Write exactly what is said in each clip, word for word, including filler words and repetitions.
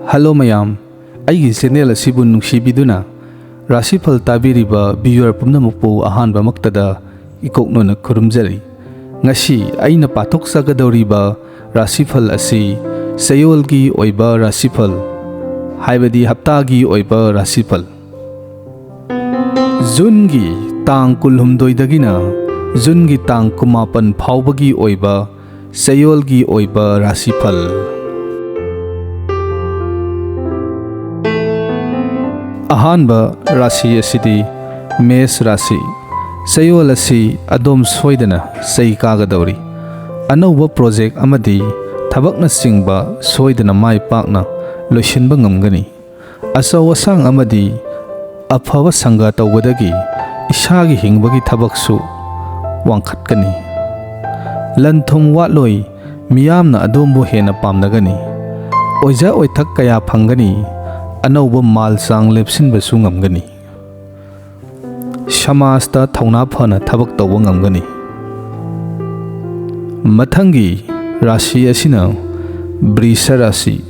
Hello ꯃꯌꯥꯝ, ꯑꯩꯒꯤ channel ꯑꯁꯤꯕꯨ ꯅꯨꯡꯁꯤꯕꯤꯗꯨꯅ ꯔꯥꯁꯤꯐꯜ ꯇꯥꯕꯤꯔꯤꯕ ꯚꯤꯌꯨꯋꯔ ꯄꯨꯝꯅꯃꯛꯄꯨ ꯑꯍꯥꯟꯕꯃꯛꯇꯗ ꯏꯀꯣꯛꯅꯅ ꯈꯨꯔꯨꯝꯖꯔꯤ꯫ ꯉꯁꯤ ꯑꯩꯅ ꯄꯥꯊꯣꯛꯆꯒꯗꯧꯔꯤꯕ ꯔꯥꯁꯤꯐꯜ ꯑꯁꯤ ꯆꯌꯣꯜꯒꯤ ꯑꯣꯏꯕ ꯔꯥꯁꯤꯐꯜ, ꯍꯥꯏꯕꯗꯤ ꯍꯞꯇꯥꯒꯤ ꯑꯣꯏꯕ ꯔꯥꯁꯤꯐꯜ, ꯖꯨꯟꯒꯤ ꯇꯥꯡ ꯀꯨꯟꯍꯨꯝꯗꯣꯏꯗꯒꯤꯅ ꯖꯨꯟꯒꯤ ꯇꯥꯡ ꯀꯨꯟꯃꯥꯄꯟ ꯐꯥꯎꯕꯒꯤ ꯑꯣꯏꯕ ꯆꯌꯣꯜꯒꯤ ꯑꯣꯏꯕ ꯔꯥꯁꯤꯐꯜ꯫ ꯑꯍꯥꯟꯕ ꯔꯥꯁꯤ ꯑꯁꯤꯗꯤ ꯃꯦꯁ ꯔꯥꯁꯤ꯫ ꯆꯌꯣꯜ ꯑꯁꯤ ꯑꯗꯣꯝ ꯁꯣꯏꯗꯅ ꯆꯩ ꯀꯥꯒꯗꯧꯔꯤ꯫ ꯑꯅꯧꯕ ꯄ꯭ꯔꯣꯖꯦꯛ ꯑꯃꯗꯤ ꯊꯕꯛꯅꯆꯤꯡꯕ ꯁꯣꯏꯗꯅ ꯃꯥꯏ ꯄꯥꯛꯅ ꯂꯣꯏꯁꯤꯟꯕ ꯉꯝꯒꯅꯤ꯫ ꯑꯆꯧ ꯑꯁꯥꯡ ꯑꯃꯗꯤ ꯑꯐꯕ ꯁꯪꯒ ꯇꯧꯕꯗꯒꯤ ꯏꯁꯥꯒꯤ ꯍꯤꯡꯕꯒꯤ ꯊꯕꯛꯁꯨ ꯋꯥꯡꯈꯠꯀꯅꯤ꯫ ꯂꯟ ꯊꯨꯝ ꯋꯥꯠꯂꯣꯏ, ꯃꯤꯌꯥꯝꯅ ꯑꯗꯣꯝꯕꯨ ꯍꯦꯟꯅ ꯄꯥꯝꯅꯒꯅꯤ꯫ ꯑꯣꯏꯖ ꯑꯣꯏꯊꯛ ꯀꯌꯥ ꯐꯪꯒꯅꯤ, ꯑꯅꯧꯕ ꯃꯥꯜ ꯆꯥꯡ ꯂꯦꯞꯁꯤꯟꯕꯁꯨ ꯉꯝꯒꯅꯤ꯫ ꯁꯃꯥꯖꯇ ꯊꯧꯅꯥ ꯐꯅ ꯊꯕꯛ ꯇꯧꯕ ꯉꯝꯒꯅꯤ꯫ ꯃꯊꯪꯒꯤ ꯔꯥꯁꯤ ꯑꯁꯤꯅ ꯕ꯭ꯔꯤꯁ ꯔꯥꯁꯤ꯫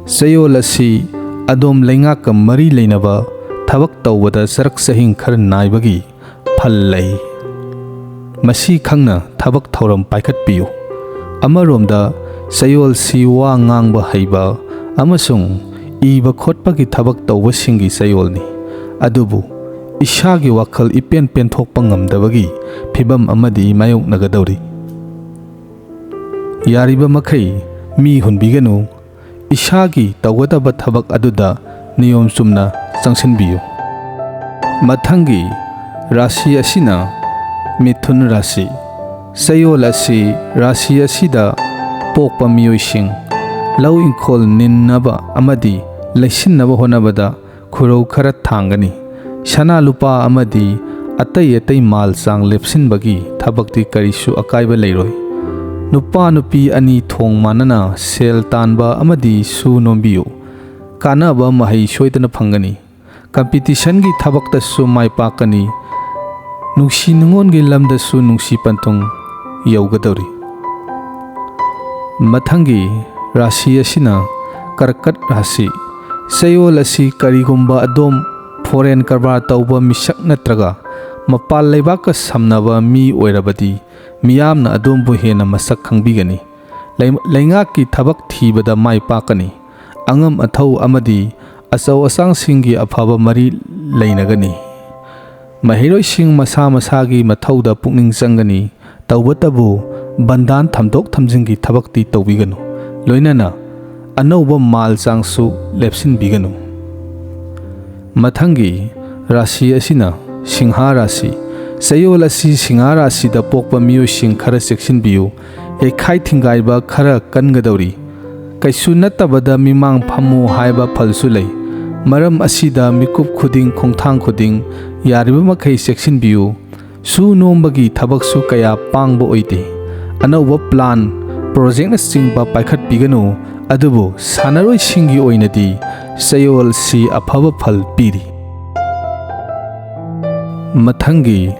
ꯆꯌꯣꯜ ꯑꯁꯤ ꯑꯗꯣꯝ ꯂꯩꯉꯥꯛꯀ ꯃꯔꯤ ꯂꯩꯅꯕ ꯊꯕꯛ ꯇꯧꯕꯗ ꯆꯔꯛ ꯆꯍꯤꯡ ꯈꯔ ꯅꯥꯏꯕꯒꯤ ꯐꯜ ꯂꯩ꯫ ꯃꯁꯤ ꯈꯪꯅ ꯊꯕꯛ ꯊꯧꯔꯝ ꯄꯥꯏꯈꯠꯄꯤꯌꯨ꯫ ꯑꯃꯔꯣꯝꯗ ꯆꯌꯣꯜꯁꯤ ꯋꯥ ꯉꯥꯡꯕ ꯍꯩꯕ ꯑꯃꯁꯨꯡ ꯏꯕ ꯈꯣꯠꯄꯒꯤ ꯊꯕꯛ ꯇꯧꯕꯁꯤꯡꯒꯤ ꯆꯌꯣꯜꯅꯤ꯫ ꯑꯗꯨꯕꯨ ꯏꯁꯥꯒꯤ ꯋꯥꯈꯜ ꯏꯄꯦꯟ ꯄꯦꯟꯊꯣꯛꯄ ꯉꯝꯗꯕꯒꯤ ꯐꯤꯚꯝ ꯑꯃꯗꯤ ꯃꯥꯌꯣꯛꯅꯒꯗꯧꯔꯤ꯫ ꯌꯥꯔꯤꯕ ꯃꯈꯩ ꯃꯤ ꯍꯨꯟꯕꯤꯒꯅꯨ꯫ ꯏꯁꯥꯒꯤ ꯇꯧꯒꯗꯕ ꯊꯕꯛ ꯑꯗꯨꯗ ꯅꯤꯌꯣꯝ ꯆꯨꯝꯅ ꯆꯪꯁꯤꯟꯕꯤꯌꯨ꯫ ꯃꯊꯪꯒꯤ ꯔꯥꯁꯤ ꯑꯁꯤꯅ ꯃꯤꯊꯨꯟ ꯔꯥꯁꯤ꯫ ꯆꯌꯣꯜ ꯑꯁꯤ ꯔꯥꯁꯤ ꯑꯁꯤꯗ ꯄꯣꯛꯄ ꯃꯤꯑꯣꯏꯁꯤꯡ ꯂꯧ ꯏꯪꯈꯣꯜ ꯅꯤꯟꯅꯕ ꯑꯃꯗꯤ ꯂꯩꯁꯤꯟꯅꯕ ꯍꯣꯠꯅꯕꯗ ꯈꯨꯔꯧ ꯈꯔ ꯊꯥꯡꯒꯅꯤ꯫ ꯁꯅꯥ ꯂꯨꯄꯥ ꯑꯃꯗꯤ ꯑꯇꯩ ꯑꯇꯩ ꯃꯥꯜ ꯆꯥꯡ ꯂꯦꯞꯁꯤꯟꯕꯒꯤ ꯊꯕꯛꯇꯤ ꯀꯔꯤꯁꯨ ꯑꯀꯥꯏꯕ ꯂꯩꯔꯣꯏ꯫ ꯅꯨꯄꯥ ꯅꯨꯄꯤ ꯑꯅꯤ ꯊꯣꯡ ꯃꯥꯟꯅꯅ ꯁꯦꯜ ꯇꯥꯟꯕ ꯑꯃꯗꯤ ꯁꯨ ꯅꯣꯝꯕꯤꯌꯨ꯫ ꯀꯥꯟꯅꯕ ꯃꯍꯩ ꯁꯣꯏꯗꯅ ꯐꯪꯒꯅꯤ꯫ ꯀꯝꯄꯤꯇꯤꯁꯟꯒꯤ ꯊꯕꯛꯇꯁꯨ ꯃꯥꯏ ꯄꯥꯛꯀꯅꯤ꯫ ꯅꯨꯡꯁꯤ ꯅꯨꯡꯉꯣꯟꯒꯤ ꯂꯝꯗꯁꯨ ꯅꯨꯡꯁꯤ ꯄꯟꯊꯨꯡ ꯌꯧꯒꯗꯧꯔꯤ꯫ ꯃꯊꯪꯒꯤ ꯔꯥꯁꯤ ꯑꯁꯤꯅ ꯀꯔꯀꯠ ꯔꯥꯁꯤ꯫ ꯆꯌꯣꯜ ꯑꯁꯤ ꯀꯔꯤꯒꯨꯝꯕ ꯑꯗꯣꯝ ꯐꯣꯔꯦꯟ ꯀꯔꯕꯥꯔ ꯇꯧꯕ ꯃꯤꯁꯛ ꯅꯠꯇ꯭ꯔꯒ ꯃꯄꯥꯟ ꯂꯩꯕꯥꯛꯀ ꯁꯝꯅꯕ ꯃꯤ ꯑꯣꯏꯔꯕꯗꯤ, ꯃꯤꯌꯥꯝꯅ ꯑꯗꯣꯝꯕꯨ ꯍꯦꯟꯅ ꯃꯁꯛ ꯈꯪꯕꯤꯒꯅꯤ꯫ ꯂꯩ-, ꯂꯩꯉꯥꯛꯀꯤ ꯊꯕꯛ ꯊꯤꯕꯗ ꯃꯥꯏ ꯄꯥꯛꯀꯅꯤ꯫ ꯑꯉꯝ ꯑꯊꯧ ꯑꯃꯗꯤ ꯑꯆꯧ ꯑꯁꯥꯡꯁꯤꯡꯒꯤ ꯑꯐꯕ ꯃꯔꯤ ꯂꯩꯅꯒꯅꯤ꯫ ꯃꯍꯩꯔꯣꯏꯁꯤꯡ ꯃꯁꯥ ꯃꯁꯥꯒꯤ ꯃꯊꯧꯗ ꯄꯨꯛꯅꯤꯡ ꯆꯪꯒꯅꯤ꯫ ꯇꯧꯕꯇꯕꯨ ꯕꯟꯗꯥꯟ ꯊꯝꯗꯣꯛ ꯊꯝꯖꯤꯟꯒꯤ ꯊꯕꯛꯇꯤ ꯇꯧꯕꯤꯒꯅꯨ꯫ ꯂꯣꯏꯅꯅ ꯑꯅꯧꯕ ꯃꯥꯜ ꯆꯥꯡꯁꯨ ꯂꯦꯞꯁꯤꯟꯕꯤꯒꯅꯨ꯫ ꯃꯊꯪꯒꯤ ꯔꯥꯁꯤ ꯑꯁꯤꯅ ꯁꯤꯡꯍꯥ ꯔꯥꯁꯤ꯫ ꯆꯌꯣꯜ ꯑꯁꯤ ꯁꯤꯡꯍꯥ ꯔꯥꯁꯤꯗ ꯄꯣꯛꯄ ꯃꯤꯑꯣꯏꯁꯤꯡ ꯈꯔ ꯆꯦꯛꯁꯤꯟꯕꯤꯌꯨ꯫ ꯌꯩꯈꯥꯏ ꯊꯤꯡꯒꯥꯏꯕ ꯈꯔ ꯀꯟꯒꯗꯧꯔꯤ꯫ ꯀꯩꯁꯨ ꯅꯠꯇꯕꯗ ꯃꯤꯃꯥꯡ ꯐꯝꯃꯨ ꯍꯥꯏꯕ ꯐꯜꯁꯨ ꯂꯩ꯫ ꯃꯔꯝ ꯑꯁꯤꯗ ꯃꯤꯀꯨꯞ ꯈꯨꯗꯤꯡ, ꯈꯣꯡꯊꯥꯡ ꯈꯨꯗꯤꯡ ꯌꯥꯔꯤꯕ ꯃꯈꯩ ꯆꯦꯛꯁꯤꯟꯕꯤꯌꯨ꯫ ꯁꯨ ꯅꯣꯝꯕꯒꯤ ꯊꯕꯛꯁꯨ ꯀꯌꯥ ꯄꯥꯡꯕ ꯑꯣꯏꯗꯦ꯫ ꯑꯅꯧꯕ ꯄ꯭ꯂꯥꯟ, ꯄ꯭ꯔꯣꯖꯦꯛꯅꯆꯤꯡꯕ ꯄꯥꯏꯈꯠꯄꯤꯒꯅꯨ꯫ ꯑꯗꯨꯕꯨ ꯁꯥꯟꯅꯔꯣꯏꯁꯤꯡꯒꯤ ꯑꯣꯏꯅꯗꯤ ꯆꯌꯣꯜꯁꯤ ꯑꯐꯕ ꯐꯜ ꯄꯤꯔꯤ꯫ ꯃꯊꯪꯒꯤ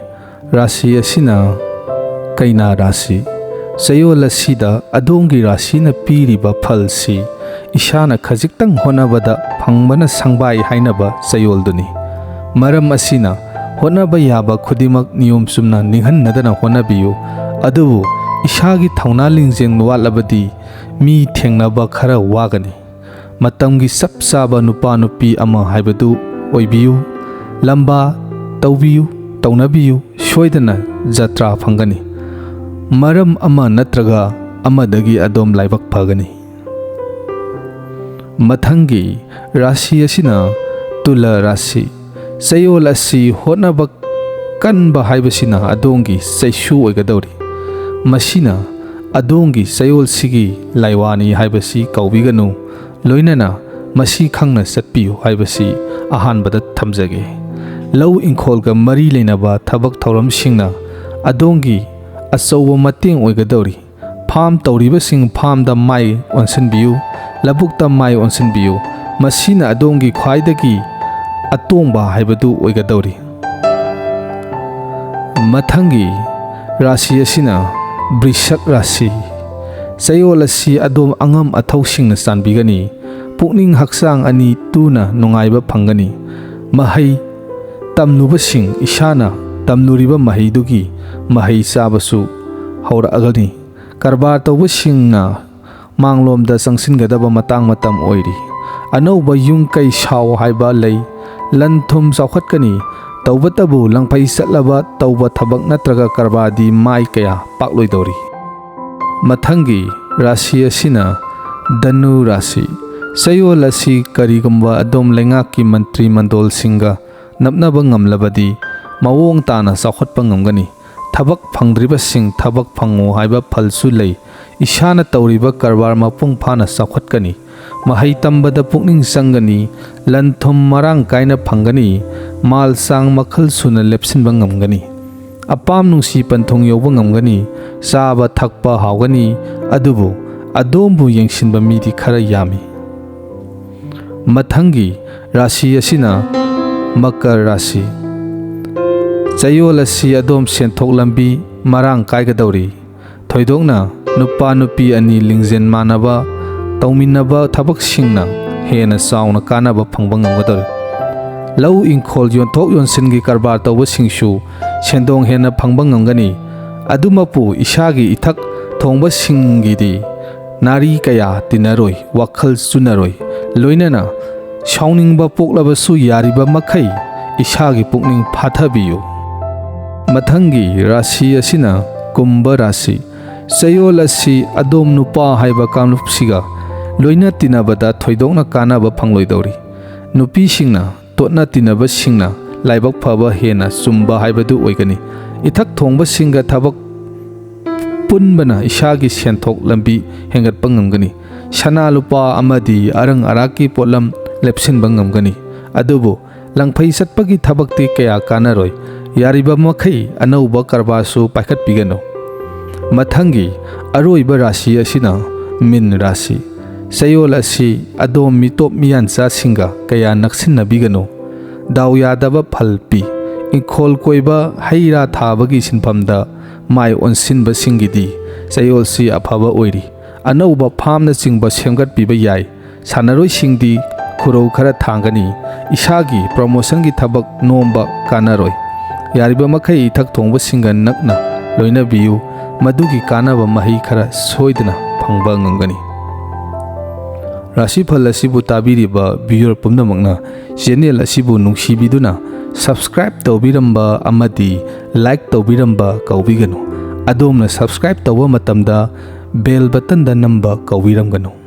ꯔꯥꯁꯤ ꯑꯁꯤꯅ ꯀꯩꯅꯥ ꯔꯥꯁꯤ꯫ ꯆꯌꯣꯜ ꯑꯁꯤꯗ ꯑꯗꯣꯝꯒꯤ ꯔꯥꯁꯤꯅ ꯄꯤꯔꯤꯕ ꯐꯜꯁꯤ ꯏꯁꯥꯅ ꯈꯖꯤꯛꯇꯪ ꯍꯣꯠꯅꯕꯗ ꯐꯪꯕꯅ ꯁꯪꯕꯥꯏ ꯍꯥꯏꯅꯕ ꯆꯌꯣꯜꯗꯨꯅꯤ꯫ ꯃꯔꯝ ꯑꯁꯤꯅ ꯍꯣꯠꯅꯕ ꯌꯥꯕ ꯈꯨꯗꯤꯡꯃꯛ ꯅꯤꯌꯣꯝ ꯆꯨꯝꯅ ꯅꯤꯡꯍꯟꯅꯗꯅ ꯍꯣꯠꯅꯕꯤꯌꯨ꯫ ꯑꯗꯨꯕꯨ ꯏꯁꯥꯒꯤ ꯊꯧꯅꯥ ꯂꯤꯡꯖꯦꯜ ꯋꯥꯠꯂꯕꯗꯤ ꯃꯤ ꯊꯦꯡꯅꯕ ꯈꯔ ꯋꯥꯒꯅꯤ꯫ ꯃꯇꯝꯒꯤ ꯆꯞ ꯆꯥꯕ ꯅꯨꯄꯥ ꯅꯨꯄꯤ ꯑꯃ ꯍꯥꯏꯕꯗꯨ ꯑꯣꯏꯕꯤꯌꯨ꯫ ꯂꯝꯕꯥ ꯇꯧꯕꯤꯌꯨ, ꯇꯧꯅꯕꯤꯌꯨ, ꯁꯣꯏꯗꯅ ꯖꯇ꯭ꯔꯥ ꯐꯪꯒꯅꯤ꯫ ꯃꯔꯝ ꯑꯃ ꯅꯠꯇ꯭ꯔꯒ ꯑꯃꯗꯒꯤ ꯑꯗꯣꯝ ꯂꯥꯏꯕꯛ ꯐꯒꯅꯤ꯫ ꯃꯊꯪꯒꯤ ꯔꯥꯁꯤ ꯑꯁꯤꯅ ꯇꯨꯂꯥ ꯔꯥꯁꯤ꯫ ꯆꯌꯣꯜ ꯑꯁꯤ ꯍꯣꯠꯅꯕ ꯀꯟꯕ ꯍꯥꯏꯕꯁꯤꯅ ꯑꯗꯣꯝꯒꯤ ꯆꯩꯁꯨ ꯑꯣꯏꯒꯗꯧꯔꯤ꯫ ꯃꯁꯤꯅ ꯑꯗꯣꯝꯒꯤ ꯆꯌꯣꯜꯁꯤꯒꯤ ꯂꯥꯏꯋꯥꯅꯤ ꯍꯥꯏꯕꯁꯤ ꯀꯥꯎꯕꯤꯒꯅꯨ꯫ ꯂꯣꯏꯅꯅ ꯃꯁꯤ ꯈꯪꯅ ꯆꯠꯄꯤꯌꯨ ꯍꯥꯏꯕꯁꯤ ꯑꯍꯥꯟꯕꯗ ꯊꯝꯖꯒꯦ꯫ ꯂꯧ ꯏꯪꯈꯣꯜꯒ ꯃꯔꯤ ꯂꯩꯅꯕ ꯊꯕꯛ ꯊꯧꯔꯝꯁꯤꯡꯅ ꯑꯗꯣꯝꯒꯤ ꯑꯆꯧꯕ ꯃꯇꯦꯡ ꯑꯣꯏꯒꯗꯧꯔꯤ꯫ ꯐꯥꯝ ꯇꯧꯔꯤꯕꯁꯤꯡ ꯐꯥꯝꯗ ꯃꯥꯏ ꯑꯣꯟꯁꯤꯟꯕꯤꯌꯨ, ꯂꯧꯕꯨꯛꯇ ꯃꯥꯏ ꯑꯣꯟꯁꯤꯟꯕꯤꯌꯨ꯫ ꯃꯁꯤꯅ ꯑꯗꯣꯝꯒꯤ ꯈ꯭ꯋꯥꯏꯗꯒꯤ ꯑꯇꯣꯡꯕ ꯍꯥꯏꯕꯗꯨ ꯑꯣꯏꯒꯗꯧꯔꯤ꯫ ꯃꯊꯪꯒꯤ ꯔꯥꯁꯤ ꯑꯁꯤꯅ ꯕ꯭ꯔꯤꯁꯛ ꯔꯥꯁꯤ꯫ ꯆꯌꯣꯜ ꯑꯁꯤ ꯑꯗꯣꯝ ꯑꯉꯝ ꯑꯊꯧꯁꯤꯡꯅ ꯆꯥꯟꯕꯤꯒꯅꯤ꯫ ꯄꯨꯛꯅꯤꯡ ꯍꯛꯆꯥꯡ ꯑꯅꯤ ꯇꯨꯅ ꯅꯨꯡꯉꯥꯏꯕ ꯐꯪꯒꯅꯤ꯫ ꯃꯍꯩ ꯇꯝꯂꯨꯕꯁꯤꯡ ꯏꯁꯥꯅ ꯇꯝꯂꯨꯔꯤꯕ ꯃꯍꯩꯗꯨꯒꯤ ꯃꯍꯩ ꯆꯥꯕꯁꯨ ꯍꯧꯔꯛꯑꯒꯅꯤ꯫ ꯀꯔꯕꯥꯔ ꯇꯧꯕꯁꯤꯡꯅ ꯃꯥꯡꯂꯣꯝꯗ ꯆꯪꯁꯤꯟꯒꯗꯕ ꯃꯇꯥꯡ ꯃꯇꯝ ꯑꯣꯏꯔꯤ꯫ ꯑꯅꯧꯕ ꯌꯨꯝ ꯀꯩ ꯁꯥꯎ ꯍꯥꯏꯕ ꯂꯩ꯫ ꯂꯟ ꯊꯨꯝ ꯆꯥꯎꯈꯠꯀꯅꯤ꯫ ꯇꯧꯕꯇꯕꯨ ꯂꯪꯐꯩ ꯆꯠꯂꯕ ꯇꯧꯕ ꯊꯕꯛ ꯅꯠꯇ꯭ꯔꯒ ꯀꯔꯕꯥꯔꯗꯤ ꯃꯥꯏ ꯀꯌꯥ ꯄꯥꯛꯂꯣꯏꯗꯧꯔꯤ꯫ ꯃꯊꯪꯒꯤ ꯔꯥꯁꯤ ꯑꯁꯤꯅ ꯙꯅꯨ ꯔꯥꯁꯤ꯫ ꯆꯌꯣꯜ ꯑꯁꯤ ꯀꯔꯤꯒꯨꯝꯕ ꯑꯗꯣꯝ ꯂꯩꯉꯥꯛꯀꯤ ꯃꯟꯇ꯭ꯔꯤ ꯃꯟꯗꯣꯜꯁꯤꯡꯒ ꯅꯞꯅꯕ ꯉꯝꯂꯕꯗꯤ ꯃꯑꯣꯡ ꯇꯥꯅ ꯆꯥꯎꯈꯠꯄ ꯉꯝꯒꯅꯤ꯫ ꯊꯕꯛ ꯐꯪꯗ꯭ꯔꯤꯕꯁꯤꯡ ꯊꯕꯛ ꯐꯪꯉꯨ ꯍꯥꯏꯕ ꯐꯜꯁꯨ ꯂꯩ꯫ ꯏꯁꯥꯅ ꯇꯧꯔꯤꯕ ꯀꯔꯕꯥꯔ ꯃꯄꯨꯡ ꯐꯥꯅ ꯆꯥꯎꯈꯠꯀꯅꯤ꯫ ꯃꯍꯩ ꯇꯝꯕꯗ ꯄꯨꯛꯅꯤꯡ ꯆꯪꯒꯅꯤ꯫ ꯂꯟ ꯊꯨꯝ ꯃꯔꯥꯡ ꯀꯥꯏꯅ ꯐꯪꯒꯅꯤ꯫ ꯃꯥꯜ ꯆꯥꯡ ꯃꯈꯜ ꯁꯨꯅ ꯂꯦꯞꯁꯤꯟꯕ ꯉꯝꯒꯅꯤ꯫ ꯑꯄꯥꯝ ꯅꯨꯡꯁꯤ ꯄꯟꯊꯨꯡ ꯌꯧꯕ ꯉꯝꯒꯅꯤ꯫ ꯆꯥꯕ ꯊꯛꯄ ꯍꯥꯎꯒꯅꯤ꯫ ꯑꯗꯨꯕꯨ ꯑꯗꯣꯝꯕꯨ ꯌꯦꯡꯁꯤꯟꯕ ꯃꯤꯗꯤ ꯈꯔ ꯌꯥꯝꯃꯤ꯫ ꯃꯊꯪꯒꯤ ꯔꯥꯁꯤ ꯑꯁꯤꯅ ꯃꯀꯔ ꯔꯥꯁꯤ꯫ ꯆꯌꯣꯜ ꯑꯁꯤ ꯑꯗꯣꯝ ꯁꯦꯟꯊꯣꯛ ꯂꯝꯕꯤ ꯃꯔꯥꯡ ꯀꯥꯏꯒꯗꯧꯔꯤ꯫ ꯊꯣꯏꯗꯣꯛꯅ ꯅꯨꯄꯥ ꯅꯨꯄꯤ ꯑꯅꯤ ꯂꯤꯡꯖꯦꯜ ꯃꯥꯟꯅꯕ ꯇꯧꯃꯤꯟꯅꯕ ꯊꯕꯛꯁꯤꯡꯅ ꯍꯦꯟꯅ ꯆꯥꯎꯅ ꯀꯥꯟꯅꯕ ꯐꯪꯕ ꯉꯝꯒꯗꯧꯔꯤ꯫ ꯂꯧ ꯏꯪꯈꯣꯜ ꯌꯣꯟꯊꯣꯛ ꯌꯣꯟꯁꯤꯟꯒꯤ ꯀꯔꯕꯥꯔ ꯇꯧꯕꯁꯤꯡꯁꯨ ꯁꯦꯟꯗꯣꯡ ꯍꯦꯟꯅ ꯐꯪꯕ ꯉꯝꯒꯅꯤ꯫ ꯑꯗꯨꯃꯛꯄꯨ ꯏꯁꯥꯒꯤ ꯏꯊꯛ ꯊꯣꯡꯕꯁꯤꯡꯒꯤꯗꯤ ꯅꯥꯔꯤ ꯀꯌꯥ ꯇꯤꯟꯅꯔꯣꯏ, ꯋꯥꯈꯜ ꯆꯨꯟꯅꯔꯣꯏ꯫ ꯂꯣꯏꯅꯅ ꯁꯥꯎꯅꯤꯡꯕ ꯄꯣꯛꯂꯕꯁꯨ ꯌꯥꯔꯤꯕ ꯃꯈꯩ ꯏꯁꯥꯒꯤ ꯄꯨꯛꯅꯤꯡ ꯐꯥꯊꯕꯤꯌꯨ꯫ ꯃꯊꯪꯒꯤ ꯔꯥꯁꯤ ꯑꯁꯤꯅ ꯀꯨꯝꯚ ꯔꯥꯁꯤ꯫ ꯆꯌꯣꯜ ꯑꯁꯤ ꯑꯗꯣꯝ ꯅꯨꯄꯥ ꯍꯥꯏꯕ ꯀꯥꯡꯂꯨꯞꯁꯤꯒ ꯂꯣꯏꯅ ꯇꯤꯟꯅꯕꯗ ꯊꯣꯏꯗꯣꯛꯅ ꯀꯥꯟꯅꯕ ꯐꯪꯂꯣꯏꯗꯧꯔꯤ꯫ ꯅꯨꯄꯤꯁꯤꯡꯅ ꯇꯣꯠꯅ ꯇꯤꯟꯅꯕꯁꯤꯡꯅ ꯂꯥꯏꯕꯛ ꯐꯕ ꯍꯦꯟꯅ ꯆꯨꯝꯕ ꯍꯥꯏꯕꯗꯨ ꯑꯣꯏꯒꯅꯤ꯫ ꯏꯊꯛ ꯊꯣꯡꯕꯁꯤꯡꯒ ꯊꯕꯛ ꯄꯨꯟꯕꯅ ꯏꯁꯥꯒꯤ ꯁꯦꯟꯊꯣꯛ ꯂꯝꯕꯤ ꯍꯦꯟꯒꯠꯄ ꯉꯝꯒꯅꯤ꯫ ꯁꯅꯥ ꯂꯨꯄꯥ ꯑꯃꯗꯤ ꯑꯔꯪ ꯑꯔꯥꯛꯀꯤ ꯄꯣꯠꯂꯝ ꯂꯦꯞꯁꯤꯟꯕ ꯉꯝꯒꯅꯤ꯫ ꯑꯗꯨꯕꯨ ꯂꯪꯐꯩ ꯆꯠꯄꯒꯤ ꯊꯕꯛꯇꯤ ꯀꯌꯥ ꯀꯥꯟꯅꯔꯣꯏ꯫ ꯌꯥꯔꯤꯕ ꯃꯈꯩ ꯑꯅꯧꯕ ꯀꯔꯕꯥꯔꯁꯨ ꯄꯥꯏꯈꯠꯄꯤꯒꯅꯨ꯫ ꯃꯊꯪꯒꯤ ꯑꯔꯣꯏꯕ ꯔꯥꯁꯤ ꯑꯁꯤꯅ ꯃꯤꯟ ꯔꯥꯁꯤ꯫ ꯆꯌꯣꯜ ꯑꯁꯤ ꯑꯗꯣꯝ ꯃꯤꯇꯣꯞ ꯃꯤꯌꯥꯟꯆꯥꯁꯤꯡꯒ ꯀꯌꯥ ꯅꯛꯁꯤꯟꯅꯕꯤꯒꯅꯨ꯫ ꯗꯥꯎ ꯌꯥꯗꯕ ꯐꯜ ꯄꯤ꯫ ꯏꯪꯈꯣꯜ ꯀꯣꯏꯕ ꯍꯩ ꯔꯥ ꯊꯥꯕꯒꯤ ꯁꯤꯟꯐꯝꯗ ꯃꯥꯏ ꯑꯣꯟꯁꯤꯟꯕꯁꯤꯡꯒꯤꯗꯤ ꯆꯌꯣꯜꯁꯤ ꯑꯐꯕ ꯑꯣꯏꯔꯤ꯫ ꯑꯅꯧꯕ ꯐꯥꯝꯅꯆꯤꯡꯕ ꯁꯦꯝꯒꯠꯄꯤꯕ ꯌꯥꯏ꯫ ꯁꯥꯟꯅꯔꯣꯏꯁꯤꯡꯗꯤ ꯈꯨꯔꯧ ꯈꯔ ꯊꯥꯡꯒꯅꯤ꯫ ꯏꯁꯥꯒꯤ ꯄ꯭ꯔꯣꯃꯣꯁꯟꯒꯤ ꯊꯕꯛ ꯅꯣꯝꯕ ꯀꯥꯟꯅꯔꯣꯏ꯫ ꯌꯥꯔꯤꯕ ꯃꯈꯩ ꯏꯊꯛ ꯊꯣꯡꯕꯁꯤꯡꯒ ꯅꯛꯅ ꯂꯣꯏꯅꯕꯤꯌꯨ꯫ ꯃꯗꯨꯒꯤ ꯀꯥꯟꯅꯕ ꯃꯍꯩ ꯈꯔ ꯁꯣꯏꯗꯅ ꯐꯪꯕ ꯉꯝꯒꯅꯤ꯫ ꯔꯥꯁꯤꯐꯜ ꯑꯁꯤꯕꯨ ꯇꯥꯕꯤꯔꯤꯕ ꯚꯤꯌꯨꯌꯔ ꯄꯨꯝꯅꯃꯛꯅ ꯆꯦꯅꯦꯜ ꯑꯁꯤꯕꯨ ꯅꯨꯡꯁꯤꯕꯤꯗꯨꯅ ꯁꯕꯁꯀ꯭ꯔꯥꯏꯕ ꯇꯧꯕꯤꯔꯝꯕ ꯑꯃꯗꯤ ꯂꯥꯏꯛ ꯇꯧꯕꯤꯔꯝꯕ ꯀꯥꯎꯕꯤꯒꯅꯨ꯫ ꯑꯗꯣꯝꯅ ꯁꯕꯁꯀ꯭ꯔꯥꯏꯕ ꯇꯧꯕ ꯃꯇꯝꯗ ꯕꯦꯜ ꯕꯇꯟꯗ ꯅꯝꯕ ꯀꯥꯎꯕꯤꯔꯝꯒꯅꯨ꯫